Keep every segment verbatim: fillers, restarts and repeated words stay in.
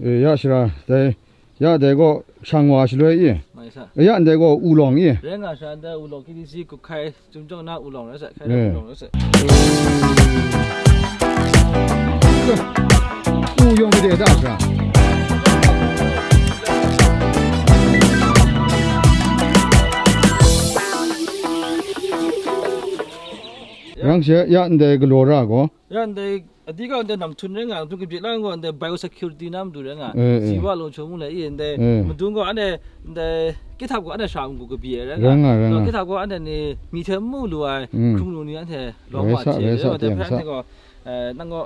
E, ya shara, dai, ya dai gaw shang wa shaloi i. Mai sa. E, ya ndai gaw ulawng i. Rai nga sha ndai ulawng K T C kup hkai, Chyum Jawng na ulawng rai sa, hkai rai ulawng rai sa. 哎。 Rang she, ya ndai galaw ra gaw? Ya ndai, a di gaw ndai nam htun rai nga, htun kabyi lang gaw ndai biosecurity na matu rai nga. Eh, eh. Siwa lung chung mu le i ndai, eh, madung gaw anhte ndai kithap gaw anhte sha ngu kabyi ai rai nga. Rai nga, rai nga. Kithap gaw anhte ni mi hte n mu lu ai, mm, hkrung lu ni anhte lawm wa hte rai sa, rai sa, rai sa, rai sa. Anhte gaw, eh, nang gaw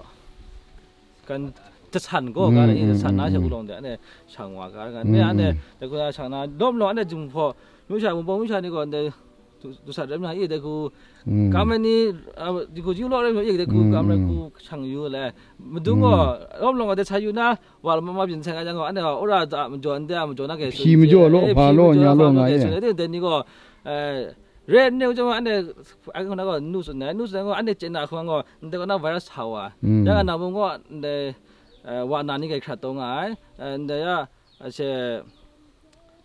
kan tasan gaw, mm, ga rai, mm, tasan na, mm, sha mm, ulawng de anhte shang wa ga rai nga. Mm, ne anhte, mm, dai gaw shang na, lawm law anhte jung hpaw, myu sha, mung bawng myu sha ni gaw ndai, du, du sa ram na, i dai hku, mm, kam ai ni, a, di hku yu law ram i dai hku, mm, kam rai, mm, hku shang yu le. Madung gaw, mm, lawm law nga dai sa yu na, wa la ma ma byin sai nga jang gaw, anhte gaw, ora da majaw, ndai a majaw na ke, hpyi majaw law, eh, hpa hpyi law, majaw, nya hpa law law nga ke, eh. Tsun ai, dai ni gaw, eh, red ne, u jang anhte, ai, hku na gaw, nu tsun ai, nu tsun ai gaw, anhte chyen na hku gaw, ndai gaw na virus sa wa. Mm. Yang a na mung gaw, ndai, eh, wa na ni kai hkrat taw nga ai, eh, ndai ya, a she,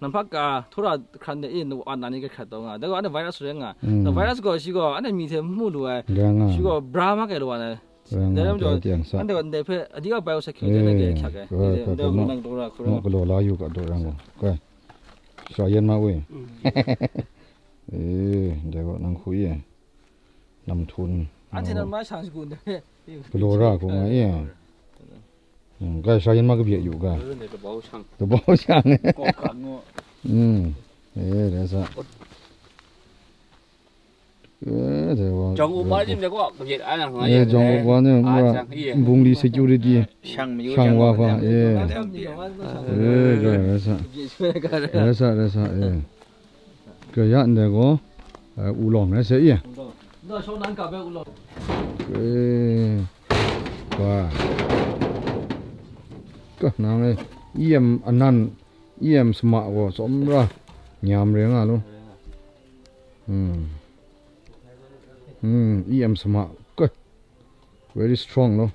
Nampak ka, thora hkran de in, wa na ni kahkrat taw nga. Dai gaw, anhte virus rai nga. Mm. Na virus gaw, shi gaw, anhte mi hte mu lu ai. Rai nga. Shi gaw, bra ma kai lu wa na. Rai nga, dai lam jaw, dai tiang sa. Anhte gaw, ndai hpe, a di gaw biosecurity na kai hkyak ai. Ndai gaw, nang taw ra hkru. Galaw la yu ga daw rai nga. Kai. Sha yan ma we. Mm. Eh, dai gaw, nang hku ye. Nam htun. Anhte nan ma shang shagu ndai hpe. Galaw ra hku nga e. Mm, kai sha yan ma kabye yu ga. Ru ne kabau shang. Kabau shang. Kawk hkang ngu. Mm. Eh, rai sa. Eh, dai wa. Jawng u ba jim de ko kabye ai na nga. Eh, ye. Jawng u ba ne, ah, wa, shang, ye. Bungli security. Shang mi yu shang shang wa wa fa, jang. Eh. Eh, rai sa. Rai sa, rai sa, eh. Kaya ndai gaw, eh, ulawng rai sa i. Ulawng. Nda shawng nan ka bai ulawng. Eh, wa. Ka nang e, iyem anan, iyem sama gaw tsawm ra nyam re nga lo. Hmm. Hmm, iyem sama, ka. Very strong lo.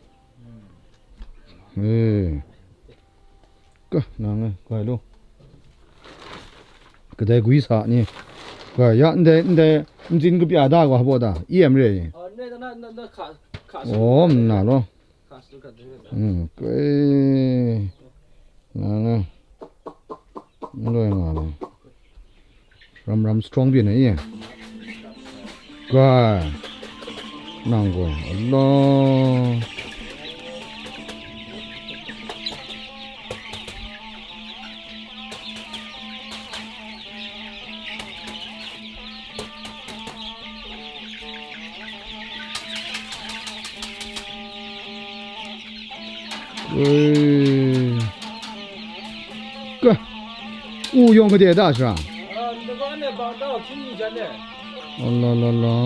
Eh. Ka, nang e, kai lu. Kadai gwi sa ni. Kai, ya, ndai, ndai, ntsin kapya da gaw, hpa da. I em re. Oh, nna lo. Hmm, kai. Nang e. Ndai nga lo. Ram ram strong byin ai e. Ga. Nang gaw, Allah. Ka, u yawng gade da sha? Allah, Allah, Allah.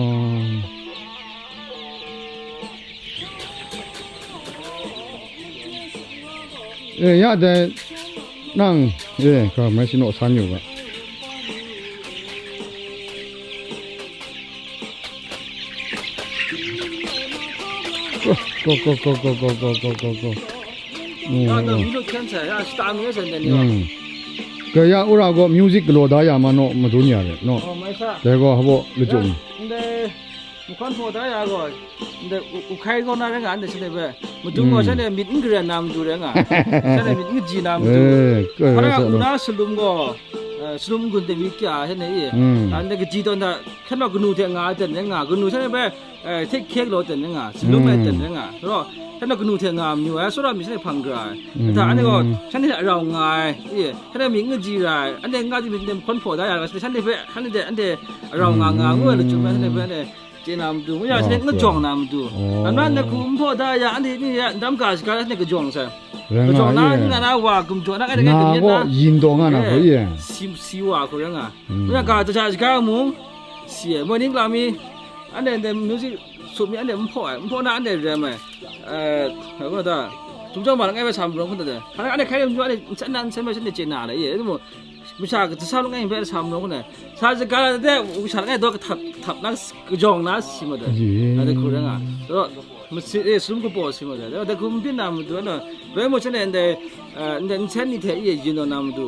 Eh, ya dai, nang, eh, ka mai sinaw san yu ga. Go, go, go. Mm, mm. Kaya ura gaw music galaw da ya ma naw madun ya re, no? Dai gaw habo lachyum. Nhkwan hpaw da ya gaw, ndai u, u hkai kaw na rai nga, ndai shanhte hpe. Madung gaw, mm, shanhte myit n garen na matu rai nga. Shanhte myit n kaji na matu. Eh, hpa rai nga, u na salum gaw, eh, salum n-gun de myit kya shanhte e. Mm. Ah, ndai kaji tawn hta, hkyen nau kanu hte nga ai ten rai nga, kanu shanhte hpe, eh, hte hkye galaw ten rai nga, salum ai ten rai nga. Saraw, hkyen nau kanu hte nga mayu ai, sara myit shanhte hpang gara ai. Mm. Hta anhte gaw, shanhte hte arau nga ai, e, shanhte myit n kaji ra ai, anhte n ga di myit n de mahkawn hpaw da ya ai, shanhte hpe, shanhte hte, anhte arau nga nga ngu ai lachyum rai, shanhte hpe, anhte chye na matu, ngu ya, shanhte n kajawng na matu. Oh. Namnan na hku n hpaw da ya, anhte ni ya, ndam ga shaga, shanhte kajawng sai. Rai nga, kajawng na, ye. N nga na wa, gumjaw na, anhte na gaw yin taw nga na hku, ye. Si, si wa hku rai nga. Hmm. Ngu ya, ga daja shaga mung, si ai. Morning la mi, anhte ndai music sup mi, anhte n hpaw ai, n hpaw na, anhte rem ai. Eh, ngu da, Chyum Jawng ma langai bai sa marawng hkun da. Hpa rai anhte hkai rim ju, anhte n san na, n san bai, shanhte chye na le, ye. Masha kasa sa langai hpe sa marawng hkun ai. Sa shaga la de, u sha langai daw kahtap, kahtap na, kajawng na si ma de. Ye. Anhte hku rai nga. Daw, Masit e, sum kapaw si ma da. Da kum byin na matu, ano, bai mo chane ndai, eh, ndai nsen ni hte i yin na matu.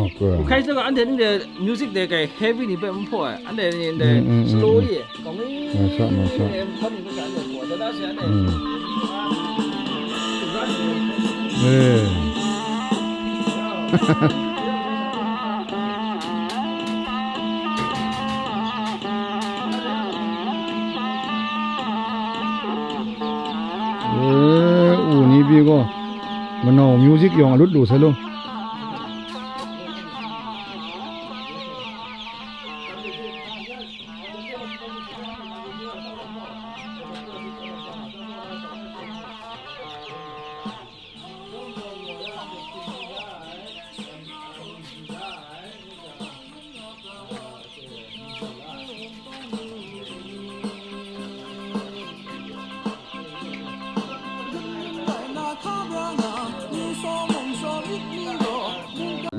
Okay. U hkai sa ga anhte ndai music de kai heavy ni bai mpo ai. Anhte ni ndai Mm, mm, mm, slow mm. i. Kong ni. Masa, masa. Eh, masa ni masa ni ko. Da da si anhte. Mm. Eh. Eh, u ni pyi gaw, manau music yawng a lut lu sai lu.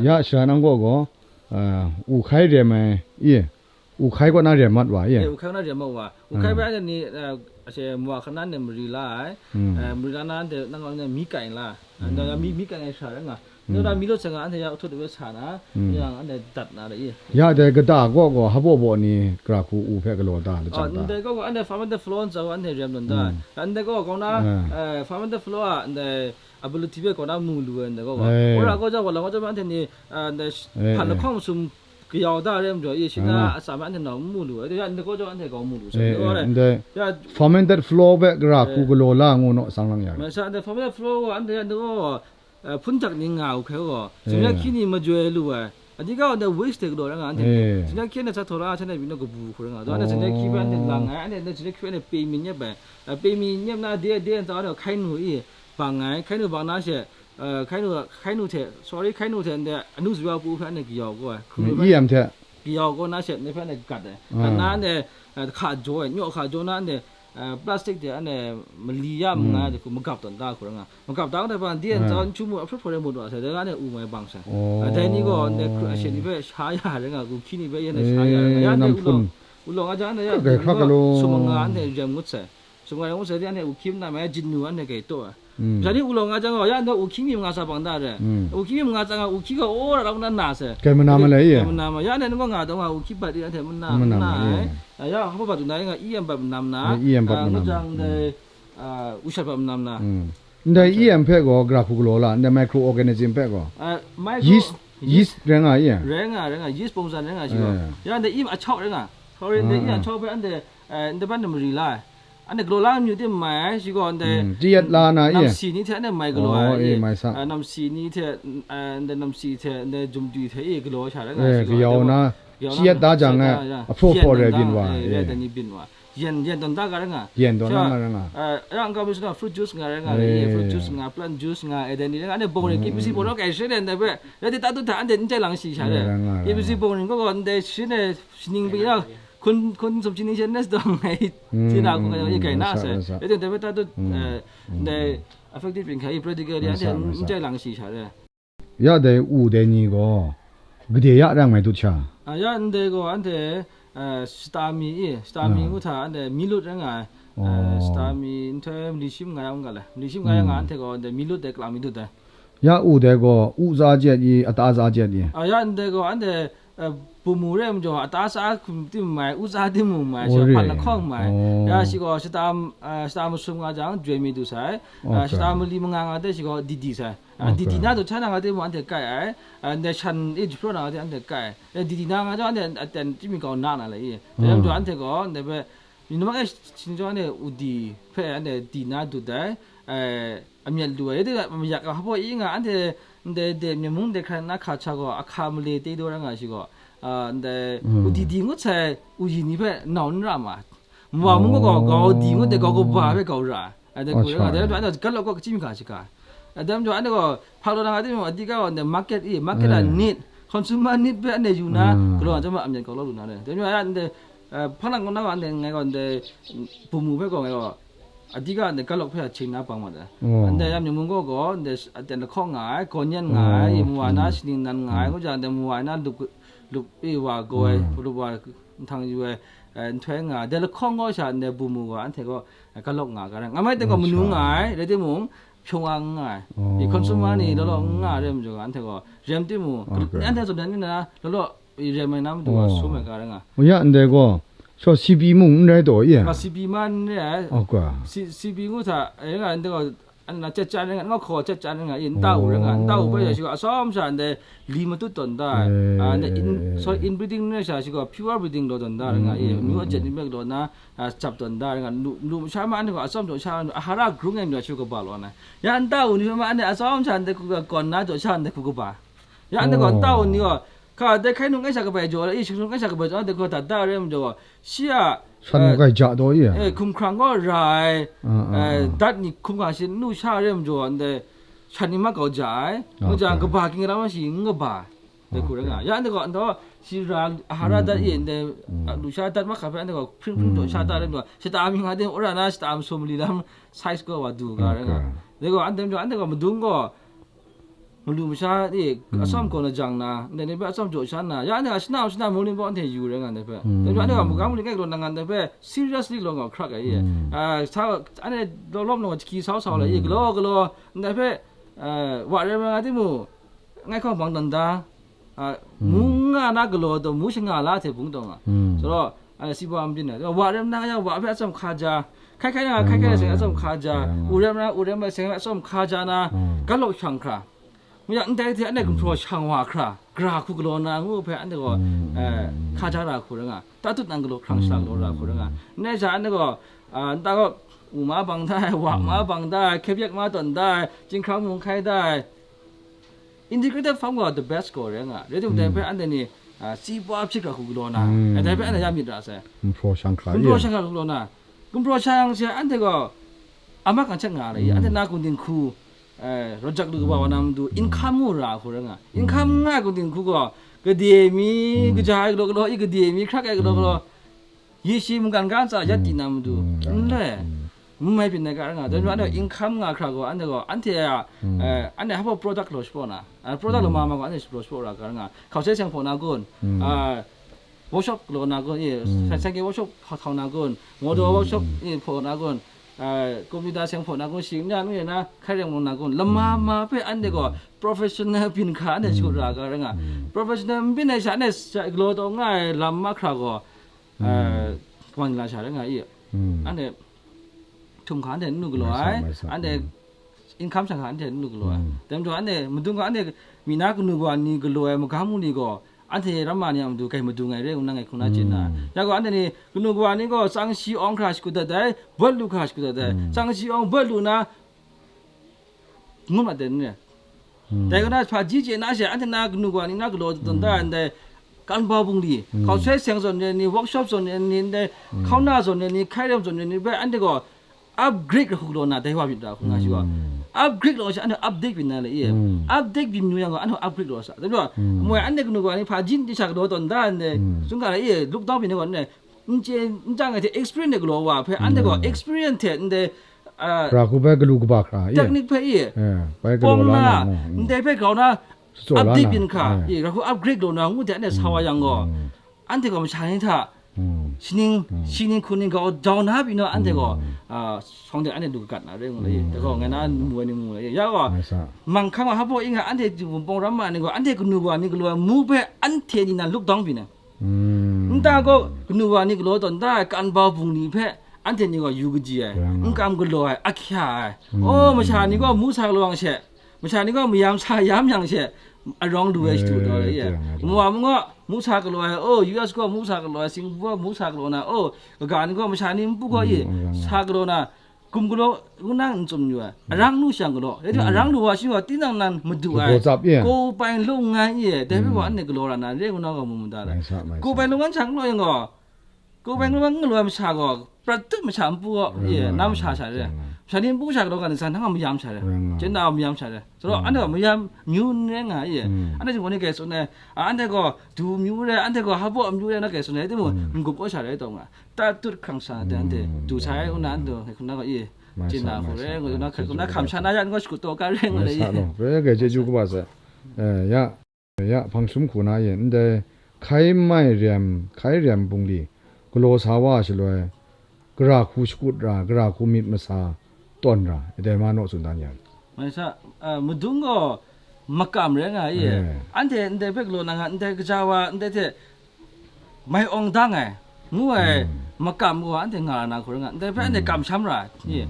Ya, sha nang gaw gaw, ah, u hkai rem ai, i, u hkai kaw na rem mat wa, i? Eh, u hkai kaw na rem mat wa. U hkai Ah. bai anhte ni, eh, ashe mwa hkanan ni mari la ai. Hmm. Eh, mari la na anhte nang gaw mi kai la. Hmm. Nang mi, mi kai ai sha rai nga. Nang na mi lo sa nga anhte ya htu de sa na, Hmm. yang anhte dat na de i. Ya dai gada gaw gaw hpa baw baw ni gra hku u hpe galaw da, lachyang da. Ndai gaw gaw anhte fermented flour nsa gaw anhte rem lun da. Hmm. Ndai gaw gaw na, Ah. eh, fermented flour a ndai ability hpe gaw na mu lu ai ndai gaw gaw. Eh. Ora gaw ja wa la gaw ja anhte ni, eh, ndai Eh, hpan eh. lahkawng masum kayau da rem jaw, i, shi na Ah. a sa ma anhte nau n mu lu ai. Ya, ndai gaw jaw anhte gaw mu lu sa. Eh, Ndai gaw eh, re. Ndai Ya. fermented flour hpe gra hku Eh. galaw la ngu naw sang lang ya. Ma sa ndai fermented flour gaw anhte ya ndai gaw, eh, hpun jak ni nga u hkai gaw, Eh. zingya hkyi ni majoi lu ai. Adika gaw ndai waste de galaw ra nga anhte. Eh. Zingya hkyi anhte sa htaw ra, sa na byin naw kabu hku ra nga. Daw anhte zingya hkyi hpe anhte Oh. lang ai, anhte zingya hkyi hpe anhte pei mi nyep ai. Eh, pei mi nyep na de, de, ntsa anhte hkai nu i bang ai, hkai nu bang na she, eh, hkai nu, hkai nu hte, sorry, hkai nu hte ndai anu zuya pu hpe anhte kayau gaw ai. Hkru hpe E M hte. kayau gaw na she, ndai hpe anhte gat ai. Ah. Gat na anhte, eh, hka jaw ai, nyaw hka jaw na anhte, eh, plastic de anhte mali ya ma nga ai hku magap tawn da hku ra nga. Magap da hku na hpa, di an Ah. tsa n chu mu, ahpra hpra rai mut wa sai, dai ga anhte u mai bang sai. Oh. Ah, dai ni gaw ndai hkru ashen ni hpe sha ya rai nga, gu hkyi ni hpe ya anhte sha ya rai nga. Eh, Ya anhte nam u law, hpun. u law nga jang anhte ya Hkra gai hkra anhte galaw. sum nga anhte rem ngut sai. Sum nga rem ngut sai, di anhte u hkyi na mai, jin nu anhte gai taw ai. Mm. Sha ni u law nga jang gaw, ya anhte u hkyi mi nga sa bang da re. Mm. U hkyi mi nga sa nga, u hkyi gaw, o, ra, ra, na, na se. Kai mana ma lai ye? Kai mana ma. Ya anhte nang gaw nga taw nga, u hkyi bat di anhte mana, Mana mana ma ye? ai. Ah, ya, hpa bat du na, nga, E M bat manam na. Eh, E M bat Ah, manam. ngu jang dai, Mm. ah, u shat bat manam na. Mm. Ndai E M hpe gaw gra hku galaw la, ndai microorganism hpe gaw. Ah, micro- Yeast, yeast. yeast rai nga ye? Rai nga, rai nga, yeast pawng san rai nga shi gaw. Eh. Ya, ndai E M achau rai nga. Sorry, ndai E M Ah, ah. achau hpe anhte, eh, ndai ban de mari la ai. Anhte galaw la myu tim mai ai, shi gaw ndai Mm, chiyat la na i? nam si ni hte anhte mai galaw Oh, ai, eh, i. mai sa. Ah, nam si ni hte, mm, ah, ndai nam si hte, ndai jumdwi hte i galaw sha rai nga Eh, shi gaw, kayau ndai na, gaw, kayau na chiyat da jang chiyat ai, da jang. apro Yen apro dan re da, byin wa, eh, eh. re dan ni byin wa. Yen, yen dan da ga rai nga. Yen dan Sha, na nga rai nga. ah, ya, n ga mi suna fruit juice nga rai nga, Eh. eh, fruit juice nga, plant juice nga, eh, dan ni rai nga, anhte bong ring, Mm, K B C mm. bong rawk ai shi rai ndai hpe, rai de ta tu hta anhte n chye lang shi sha Eh, rai. rai nga, rai K B C nga. bong ring gaw gaw, ndai shi ne, shi ning bing ya, Hkun, hkun sumshi ning sha nes dawng ai, Mm, tina hkun mm, kayawng mm, i kai na masa, sai. Masa. Rai teng dai bai ta tu, Mm, eh, mm, ndai mm. affected byin hkai i practically Masa, anhte n masa. chye lang shi sha re. Ya dai u dai ni gaw, gade ya rang mai dut sha? Ah, ya ndai gaw anhte, eh, shata mi i, shata mi Ah. ngu hta anhte mi lut rai nga ai. Eh, Oh. shata mi nhtoi mali shi manga ya nga le. Mali shi manga ya nga Mm. anhte gaw ndai mi lut dai, kala mi dut dai. Ya u dai gaw, u za jet i, ata za jet i? Ah, ya ndai gaw anhte, eh, bumu re majaw, ata sa hkum tim mai, u za tim mu mai, Oh, shi re. hpan lahkawng mai. Oh. Ya shi gaw shata, eh, shata masum nga jang, joi mi du sai. Eh, Okay. shata mali manga nga de shi gaw didi sai. Ah, Okay. didi na du htan na nga de mu anhte kai ai. Eh, ndai shan e jahpraw na nga de anhte kai ai. Eh, didi na nga jang anhte aten chyinghkau kau na na le i. Dai lam Ah. jaw anhte gaw, ndai hpe, Ni nang e shingchawng anhte udi hpe anhte di na dut ai, eh, amyat lu ai, de mayak a hpaw i nga, anhte ndai de myen mung de hkran na hka hkra gaw, ahka male tei daw rai nga shi gaw, ah, ndai Mm. udi di ngut sai uyi ni hpe nau n ra ma. Mawa mung gaw, Oh. gau di ngut de, gau kaba hpe gau ra ai. Anhte hku rai nga, Ahkya. dai lam jaw anhte galawk gaw kachyi mi ga shaga ai. Dai lam jaw anhte gaw, hpa law na nga timung, adika gaw ndai market i, market a Eh. need, consumer need hpe anhte yu na, Mm. galaw na chyawm a amyat gau law lu na re. Dai lam jaw anhte, eh, hpang na gaw na gaw anhte ngai gaw ndai, mm, bumu hpe gaw ngai gaw, adika ndai galawk hpe a hkying na bang mat ai. Oh. Ndai ya myen mung gaw gaw, ndai s-, aten lahkawng nga ai, gawn yan nga ai, Oh. mawa na Mm. shaning nan nga ai, Mm. ngu jang ndai mawa na lup, lup e wa gaw ai, Mm. lup wa Nhtang yu ai, eh, nhtoi nga ai, dai lahkawng gaw sha ndai bum mu gaw, anhte gaw, eh, kalawk nga ga rai. Nga mai hte gaw manu nga ai, rai timung, hpyaw wa n nga ai. I consumer ni law law n nga rai majaw, anhte gaw rem timung, anhte zawn dan ni na, law law i rem ai na matu gaw sum ai ga rai nga. O ya, ndai gaw, shaw C B mung n rai taw, i? Nga C B ma n rai ai. C-, C B ngu hta, eh, nga ndai gaw, Ana chyacha ring nga, nga hkaw chyacha ring nga, i nta u ring nga, nta u bai sha shi gaw, atsawm sha ndai li matut tawn da ai. Ah, ndai in, sorry, inbreeding ring sha shi gaw, pure breeding law tawn da ring nga, i nu ajet ni mek law na, ah, chap tawn da ring nga, lu, lu masha ma anhte gaw, atsawm jaw sha, ahara grung ai mya shu kaba law na. Ya nta u ni hpe ma anhte atsawm sha ndai hku kawn na jaw sha ndai hku kaba. Ya anhte gaw nta u ni gaw, hka dai hkai nung ngai sha kabai jaw, i shing nung ngai sha kabai jaw, anhte gaw dat da ring majaw gaw, shi a, Shan eh, mung kai ja taw i? Eh, hkumhkrang gaw ra ai, ah, eh, ah. Dat ni hkum hkra shi nu sha re majaw, ndai shan ni mat kau ja ai. Ngu jang, okay, kaba ging ram shi n kaba. Dai hku rai nga. Okay. Ya, ndai gaw, ndaw, shi ra, ahara dat i, ndai, ah, lusha dat mahkra hpe, ndai gaw, hpring hpring taw sha dat rai majaw, shata mi nga de, ora na, shata masum mali lam, size gaw wa du ga rai nga. Okay. Dai gaw, ndai majaw, ndai gaw, madung gaw, Malu masha ni, mm, atsawm kaw na jang na, ndai ni hpe atsawm jaw sha nna, ya, anhte a shana shana mung ni gaw anhte yu rai nga ndai hpe. Mm. Dai hpe anhte a mungga mung ni ngai galaw na nga ndai hpe, seriously law nga hkrak ai, mm, ah, sa, anhte law lawm law nga jahki sau sau la, mm, i galaw galaw, ndai hpe, ah, wa rai nga timung, ngai hkawng bang dan da, ah, mm, mu nga na galaw taw, mu shanga la hte bung taw nga. Mm. So, Anhte si wa n byin ai. Wa rem na yang wa hpe atsawm hka ja. Hkai hkai na, hkai hkai na seng atsawm hka ja. U rem na, u rem na seng atsawm hka ja na, mm, galawk shang hkra. Mu yang ndai hte anhte gumhpraw shang wa hkra, gra hku galaw na ngu hpe anhte gaw, mm, eh, hka ja ra hku rai nga. Tatut nang galaw hkrang shara galaw ra hku rai nga. Ndai sha anhte gaw, ah, nta gaw, u ma bang da ai, wa ma bang da ai, hkyep yek ma tawn da ai, chyinghkrang mung hkai da ai. Integrated farm gaw the best gaw rai nga. Rai timung, dai hpe anhte ni, ah, si pa hpyi hkra hku galaw na, mm, dai hpe anhte ya myit ra sai. Gumhpraw shang hkra, gumhpraw shang hkra hku galaw na, gumhpraw shang yang she anhte gaw, a mak kan chet nga ai, mm, anhte na kungdin hku, eh, rawt jak lu kaba wa na matu, mm, income mu ra hku rai nga. Income, mm, nga ai kungdin hku gaw, gade mi, mm, kaja ai galaw galaw, i gade mi hkrak ai galaw galaw, mm, Yeshi mungkan ga ntsa yat di na matu, mm, n le, mm, n mai byin ai ga nga, dai majaw anhte income nga hkra gaw, anhte gaw, anhte a, mm, eh, anhte hpa product law shapraw na, ah, product law ma ma gaw, anhte law shapraw ra ga nga, hkau sai seng hpaw na kun, mm, ah, workshop law na kun, eh, mm, sai, sai ke workshop hpaw htaw na kun, motor, mm, workshop, mm, eh, hpaw na kun, ah, computer seng hpaw na kun, shing ya nu ya na, hkai reng na kun, lama, mm, ma hpe anhte gaw, mm, professional byin hkra anhte, mm, shut ra ga rai nga, mm, professional n byin ai sha, anhte sha galaw taw nga ai lam mahkra gaw, Mm. Eh, kawan la sha rai nga i. Mm. Anhte htum hkra anhte n lu galaw ai, mai sa, mai sa, anhte, mm, income shang hkra anhte n lu galaw ai. Mm. Dai majaw anhte madung hkra anhte mi na kanu kawa ni galaw ai magam mu ni gaw, anhte ramma ni a matu kai madu ngai re ngu na ngai hkrum na chye na. Mm. Ya gaw anhte ni kanu kawa ni gaw tsang shi awng hkra shakut dat ai, bawt lu hkra shakut dat ai. Mm. Tsang shi awng bawt lu na, ngut mat dai ni. Hmm. Dai kaw na hpaji chye na she, anhte na kanu kawa ni na galaw tawn da, hmm, ndai, kan bau bungli, hmm, hkau sai seng zawn re ni, workshop zawn re ni, ndai, hmm, hkauna zawn re ni, hkai rem zawn re ni, bai anhte gaw upgrade hku galaw na, dai wa myit ra hku nga shi gaw. Hmm. Upgrade law she, anhte update byin na le, i. Hmm. Update byin yu yang gaw, anhte upgrade law sa. Dai gaw, hmm, moi anhte kanu kawa ni hpaji ni sha galaw tawn da, ndai, hmm, sung ga le, i, look down byin ni gaw, ndai, n chye, n chyang ai hte experience de galaw wa hpe, anhte gaw, hmm, experience hte ndai, ah, ra hku bai galu kaba hkra, i? Technique hpe i, eh, bai galaw pawng la na, na, mm, ndai hpe grau na, tsaw la update na, byin hkra, eh, i, ra hku upgrade law na ngu hte anhte sa wa yang gaw, mm, anhte gaw masha ni hta, mm, shi ning, mm, shi ning hku ning grau jau na pyi naw, anhte gaw, mm, ah, shawng de anhte du gat na re ngu le, mm, dai gaw ngai na mu ai ni mu le, ya gaw, mai sa, manghkang a hpa baw i nga anhte wunpawng ramma ni gaw, anhte kanu kawa ni galaw ai mu hpe anhte ni na look down byin ai. Mm. Nta gaw, kanu wa ni galaw tawn da ai kan bau bungli hpe, anhte ni gaw yu kaji ai, ya nga, n kam galaw ai, ahkya ai. Mm. Oh, masha ni gaw mu sa galaw yang she, masha ni gaw mayam sa yam yang she, arawng lu ai, eh, shadu taw ai, ya nga, ya nga. Mu wa mu gaw, mu sa galaw ai, oh, U S gaw mu sa galaw ai, Singapore gaw mu sa galaw na, oh, kaga ni gaw masha ni npu gaw, mm, i, ya nga, sa galaw na, Gum galaw, wunang n tsun yu ai. Hmm. Arang lu shang galaw. Rai timung, hmm, arang lu wa shi wa, tinang nan madu ai. Galaw tsap ye. Ko pai lung ngai ye. Dai hpe wa, hmm, anhte galaw ra na, re ngu na gaw mu mu da ai. Mai sa, mai sa. Ko pai lung ngan shang galaw yang gaw. Ko pai, hmm, lung ngan galaw ai masha gaw, prat tut masha npu gaw, rai ye, nga, na masha sha re. Rai nga. Masha ni npu sha galaw ga ni sa, nang a mayam sha re. Rai nga. Chyen na mayam sha re. So, hmm, anhte gaw mayam myu n rai nga ye. Hmm. Anhte gaw ni grai tsun ai. A, anhte gaw du myu re, anhte gaw hpa baw myu re, na grai tsun ai. Rai timung, hmm, n-gup kaw sha re taw nga. Tatut hkrang sha, mm, anhte du sai, nna anhte hkuna gaw i, mai sa, chyin na hku re, ngu na, ngu na, hkam sha na yan gaw shakut taw ka re, ngu na i. Mai sa law, re, grai chyeju kaba sai. Eh, ya, ya, hpang sum hku na yin, ndai, Hkai mai rem, hkai rem bungli, galaw sa wa shaloi, gara hku shakut ra, gara hku myit masa tawn ra, dai ma naw tsun dan yang. Mai sa, a, madung gaw makam rai nga i. Eh. Anhte ndai hpe galaw na nga, ndai kaja wa, ndai hte mai awng dang ai, ngu ai makam gaw anhte nga na hku rai nga, ndai hpe anhte kamsham ra, i.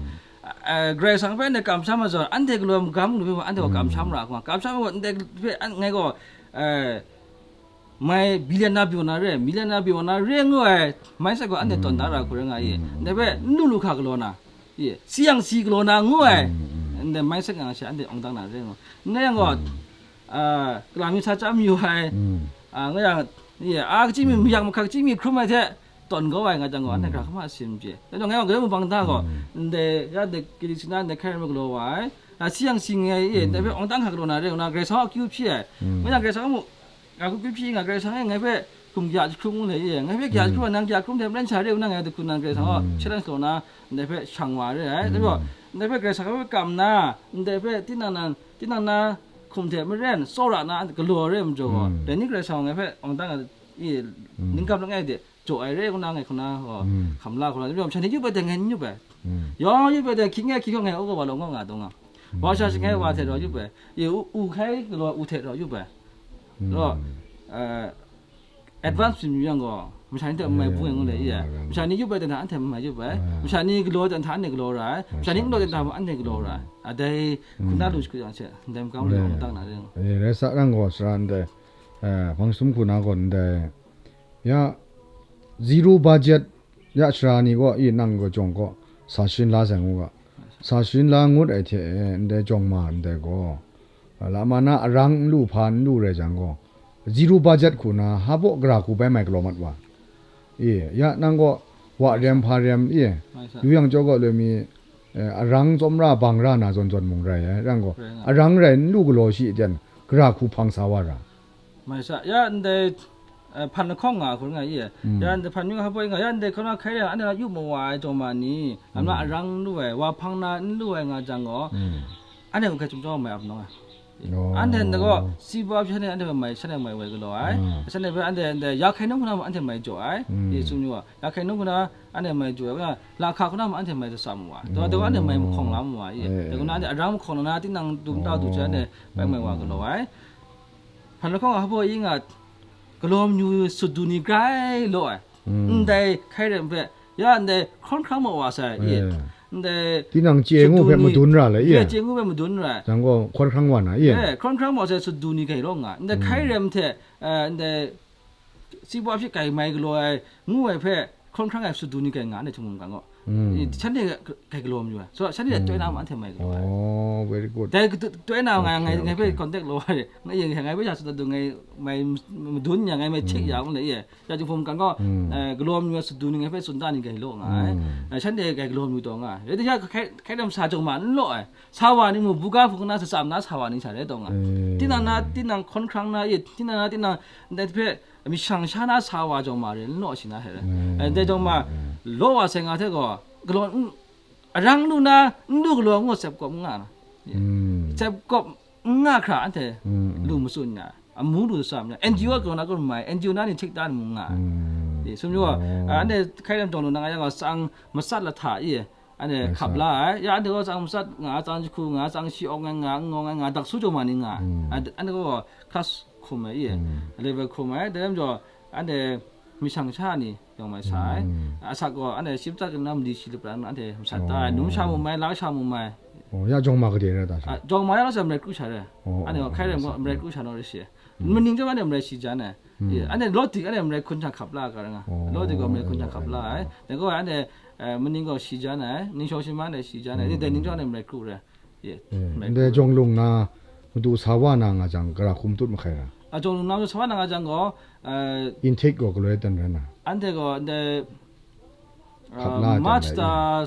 A, Karai Kasang hpe anhte kamsham ai zawn, anhte galaw ai magam lu hpe anhte gaw kamsham ra hku nga, kamsham ai gaw, ndai hpe an-, ngai gaw, eh, mai billion na byaw na re, million na byaw na re ngu ai mindset gaw anhte tawn da ra hku rai nga i. Ndai hpe n lu lu hkra galaw na, i, si yang si galaw na ngu ai, ndai mindset nga shi anhte awng dang na re ngu. N rai yang gaw, a, kalam mi sa chyam yu ai, a, nga yang, i, a, kachyi mi, mayang mahka kachyi mi hkrum ai hte, tawn kau ai nga jang gaw, anhte hkra hkam a sim chye. Dai jang ngai gaw galoi mung bang da gaw, ndai, ya, ndai, kiri sina, ndai hkai rai galaw wa ai, a, si yang si ngai, i, ndai hpe awng dang hkra galaw na re ngu na, Karai Kasang a akyu hpyi ai. Nga yang Karai Kasang a mu, a, akyu hpyi nga, Karai Kasang e ngai hpe hkum kaya jahkrum ngu le, i, ngai hpe kaya jahkrum, nang kaya hkrum hte maren sha re ngu na, ngai hte hkun nan Karai Kasang a challenge galaw na, ndai hpe shang wa re ai. Dai gaw, ndai hpe Karai Kasang hpe kam na, ndai hpe tinang nan, tinang na hkum hte maren, tsawra na galaw re ai majaw gaw, dai ni Karai Kasang ngai hpe awng dang ai, i, ningkam langai de, jaw ai re ngu na ngai hku na gaw, hkam la hku na, masha ni yup ai dai ngai n yup ai. Yawng yup ai dai, hkying e hkying hkawng ngai, u gaw wa law ngaw nga dawng nga. Wa sha shangai wa hte rau yup ai. I u, u hkai galaw u hte rau yup ai. Law, eh, advance mi yang gaw, masha ni hte mai bung yang ngu le i ai. Masha ni yup ai dai hta anhte mai yup ai. Masha ni galaw ai dai hta anhte galaw ra ai. Masha ni n galaw ai dai hta mung anhte galaw ra ai. A dai hku na lu shagu yang she, ndai makam lu awng dang na re ngu. Eh, rai sa rang gaw, sara ndai, eh, hpang sum hku na gaw ndai, ya, zero budget, ya, sara ni gaw, i, nang gaw jawng gaw, sa sharin la sai ngu ga. Sa sharin la ngut ai hte e, ndai jawng ma ndai gaw, lama na arang n lu hpa n lu rai jang gaw, zero budget hku na, hpa baw gara hku bai mai galaw mat wa. I, ya, nang gaw, wa rem hpa rem, i, yu yang jaw gaw loi mi, eh, arang tsawm ra bang ra na zawn zawn mung rai ai, rang gaw, arang rai n lu galaw shi ten, gara hku hpang sa wa ra. Mai sa, ya ndai, eh, hpan lahkawng nga hku nga i, ya ndai hpan yu nga hpa nga, ya ndai hkawng na hkai rai, anhte na yu mawa ai taw ma ni, lam na arang n lu ai, wa hpang na n lu ai nga jang gaw, anhte hku hkai chyum chyawm mai ap nawng ai. Anhte nta gaw, si ba hpyi shanhte anhte hpe mai, shanhte mai wai galaw ai. Shanhte hpe anhte ndai ya hkai nung hku na mung anhte mai jaw ai. Yesu myu wa, ya hkai nung hku na anhte mai jaw ai, lahka hku na mung anhte mai dasa mawa ai. Taw, taw anhte mai mahkawng la mawa ai. Dai hku na anhte arang mahkawng na, tinang dum ta du hte anhte bai mai wa galaw ai. Hpan lahkawng a hpa i nga, galaw amyu sut du ni grai law ai. Ndai hkai rem hpe, ya ndai hkawn hkrang maw wa sai, i. Ndai tinang chye ngu hpe madun ra le, i. Chye ngu hpe madun ra ai. Jang gaw hkawn hkrang wa na, i. Hkawn hkrang maw sai sut du ni grai law nga. Ndai hkai rem hte, eh, ndai si bawp hpyi kai mai galaw ai, ngu ai hpe, hkawn hkrang ai sut du ni kai nga, anhte htingnu mungkan gaw. I, shanhte kai galaw mayu ai. So, shanhte dai toi na ma anhte mai galaw ai. Oh, very good. Dai toi na nga, ngai, ngai hpe contact law ai. Ngai, ngai hpe sha sut du ngai mai madun ya, ngai mai chik ya, ngu le, i. Ya, htingnu mungkan gaw, eh, galaw mayu ai sut du ni ngai hpe tsun da ni kai law nga ai. Eh, shanhte kai galaw mayu taw nga ai. Rai timung, hkai, hkai lam sa jawng ma n law ai. Sa wa ni mung, buga hpung na, sa tsam na, sa wa ni sha rai taw nga ai. Tinang na, tinang hkawn hkrang na, i, tinang na, tinang, ndai hpe, mi shang sha na sa wa jawng ma re, n law shi na hte re. Eh, dai jawng ma, law wa sai nga hte gaw, galaw n, arang lu na, n lu galaw ngu tsep kawp n nga na. Tsep kawp n nga hkra anhte lu matsun nga, amu lu tsam nga. N G O galaw na kun mai, N G O na ni htik da ni mung nga. Eh, sum yu, anhte hkai lam jawng lu na nga yang gaw, tsang matsat lahta i, anhte hkap la ai. Ya, anhte gaw tsang matsat nga, tsang jahku nga, tsang shi awng ai nga, n awng ai nga, daksu jawng ma ni nga. Anhte gaw class hkum ai, i, level hkum ai. Dai lam jaw, anhte mi shang sha ni yawng mai sa ai. Asak gaw, anhte shi matsat kau na mali shi lapran anhte masat da ai. Num sha mu mai, la sha mu mai. Oh, ya jawng ma gade na ta sha? Ah, jawng ma ya la sa marai kru sha re. Anhte gaw hkai rai gaw marai kru sha naw re shi. Maning chyawm anhte marai shi jan ai. Ye, anhte lawdik anhte marai hkun hta hkap la ai ga rai nga. Lawdik gaw marai hkun hta hkap la ai. Dai gaw anhte, eh, maning gaw shi jan ai, ningshawng shi ma anhte shi jan ai. Dai ning chyawm anhte marai kru rai. Ye, marai kru. Ndai jawng lung na, madu sa wa na nga jang, gara hku matut mahkai ra? A, jawng lung na madu sa wa na nga jang gaw, eh, intake gaw galoi dan rai na? Anhte gaw ndai, Hkap la, ah, March ta,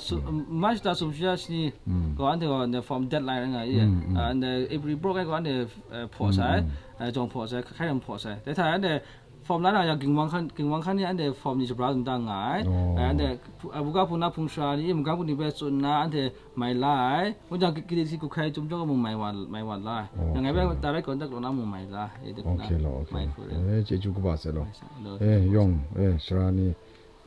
March ta sumshi ya shani gaw, anhte gaw ndai form deadline rai nga i. Ah, ndai April broke ai gaw anhte, eh, hpaw sai, eh, jawng hpaw sai, hkai ram hpaw sai. Dai hta anhte Form la na yang, Ginwang hkan, Ginwang hkan ni anhte form ni shabra dum da nga ai. Oh. Eh, anhte hpu-, a, buga hpung na hpung sara ni magam ni hpe tsun nna anhte mai la ai. Ngu jang, ki-, kili si kuhkai chyum chyawm mung mai wa, mai wa la ai. Oh, yang ngai hpe okay. Direct contact law na mung mai la ai. Eh, de na okay lo, okay. Mai hku rai. Eh, chyeju kaba sai lo. Mai sa, lo, eh, yawng, eh, sara ni,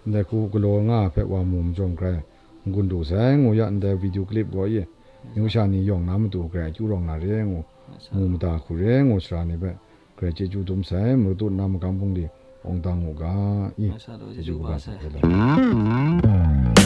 ndai hku galaw nga hpe wa mu majawm grai, n-gun du sai ngu ya, ndai video clip gaw ye, mai sa. Yu sha ni yawng na matu grai akyu rawng na re ngu, mai sa. Mu mada hku re ngu, sara ni hpe grai chyeju dum sai, madu na magam bungli awng dang u ga, i. Mai sa, lo, chyeju chyeju kaba kaba sai. Sai.